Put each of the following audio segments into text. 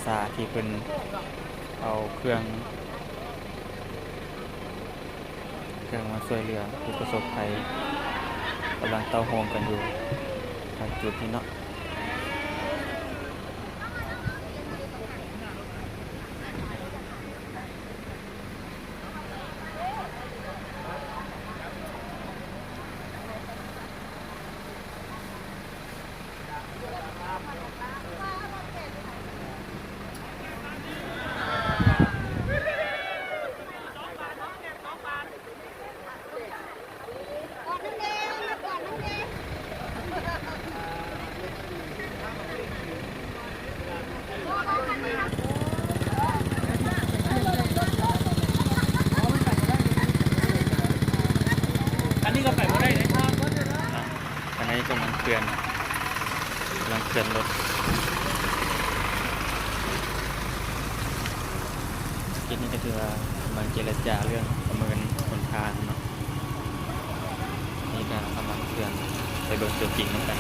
ສາທີ່ເພິ່ນເອົາເຄື່ອງ ເຄື່ອງມາຊ່ວຍເຫຼືອຜູ້ປະສົບໄພ ກຳລັງເຕົ້າໂຮມກັນຢູ່ທາງຈຸດນີ້ເນາະ. ອັນນີ້ກໍໄປບໍ່ໄດ້ເດ້. ອັນນີ້ກຳລັງເຄື່ອນ ກຳລັງເຄື່ອນລົດ. ເຂດນີ້ກໍຖືວ່າກຳລັງເຈລະຈາເລື່ອງປະເມີນຫົນທາງເນາະ. ນີ້ກໍກຳລັງເຄື່ອນ ໄປເບິ່ງຕົວຈິງນຳກັນ.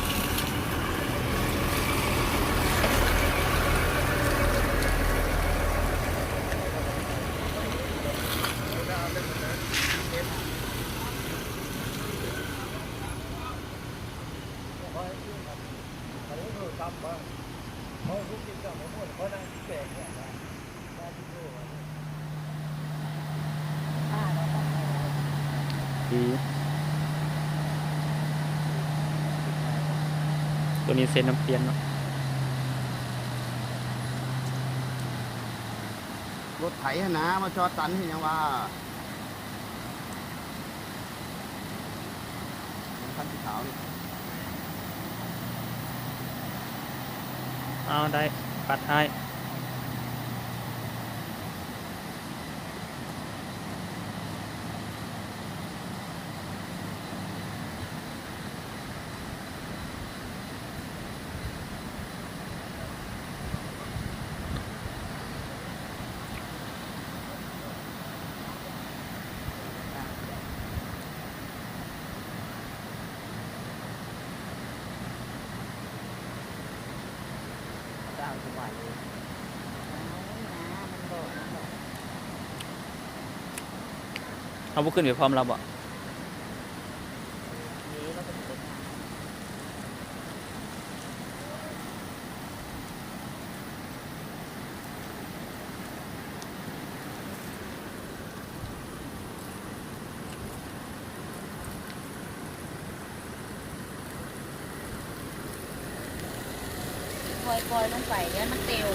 ດີ ຕົວນີ້ເຊັນນ້ຳປ່ຽນເນາະ. ລົດໄຖຫັ້ນນາ ມາຈອດຕັນເຮັດຫຍັງວະ? ຄັນສີຂາວນີ້ ເອົາ ໄດ້ ປັດອ້າຍ. ເຮົາບໍ່ຂຶ້ນໄປພ້ອມລາວບໍ? ຄ່ອຍໆລົງໄປ ຢ້ານມັນເຕັວ.